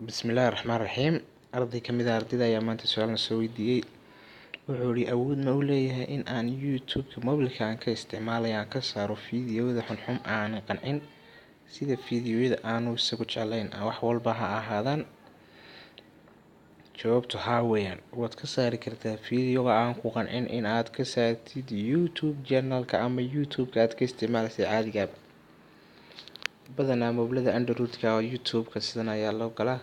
Bismillaahi Raxmaani Raxiim. Arday ka mid ah ardayda ayaa maanta su-aalna soo weydiiyey. Wuxuu yihi, awood ma u leeyahay in aan YouTube-ka mobilka aan ka isticmaalay aan ka saaro fiidiyowyada xunxun aanan qancin, sida fiidiyowyada aanu isagu jeclayn, wax walba ha ahaadaan? Jawaabtu haa weeyaan. Waad ka saari kartaa fiidiyoga aan ku qancin in aad ka saartid YouTube channel-ka ama YouTube-ka aad ka isticmaalaysay caadigaaba. Badanaa mobilada Android-ka oo YouTube-ka sidan ayaa loo galaa.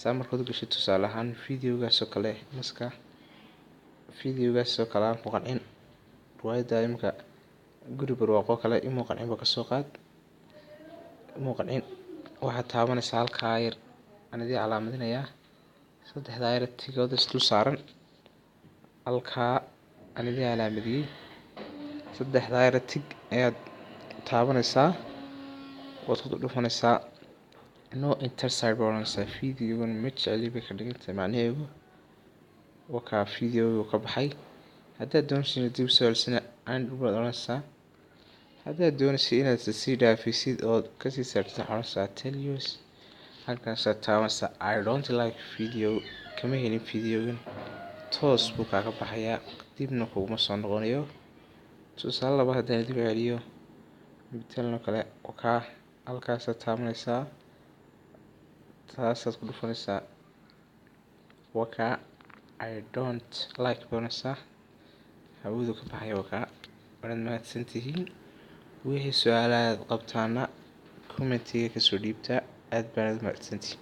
Saa markaad u gashid, tusaale ahaan videogaas oo kale, maska videogaas oo kale aan ku qancin, riwaayadda imika Guri Barwaaqo kale imuu qancinba, kasoo qaad imuu qancin, waxaad taabanaysaa halkaa yar aan idin calaamadinayaa, saddexdaa yar tigood is dul saaran, halkaa aan idin calaamadiyey. Saddexdaa yar tig ayaad taabanaysaa, waad ku dhufanaysaa, "No interested" baa odhanaysaa. Videogan ma jecli bay ka dhigantahay macnaheedu. Wakaa videogu ka baxay. Haddaad doonaysid inaad dib soo celisana, undo baad odhanaysaa. Haddaad doonaysid inaad sii dhaafisid ood kasii saartid, waxaad odhanaysaa tell use, halkaasaad taabanaysaa "I don't like video", kama helin videogan. Toos buu kaaga baxayaa, dibna kuguma soo noqonayo. Tusaale laba haddaan dib celiyo, matalan oo kale, wakaa halkaasaad taabanaysaa, taasaad ku dhufanaysaa, wakaa "I don't like" baad odhanaysaa, hawadu ka baxaya wakaa. Waanaad mahadsantihiin. Wixii su-aalaha aad qabtaana commentiga kasoo dhiibta. Aad baanad mahadsantihiin.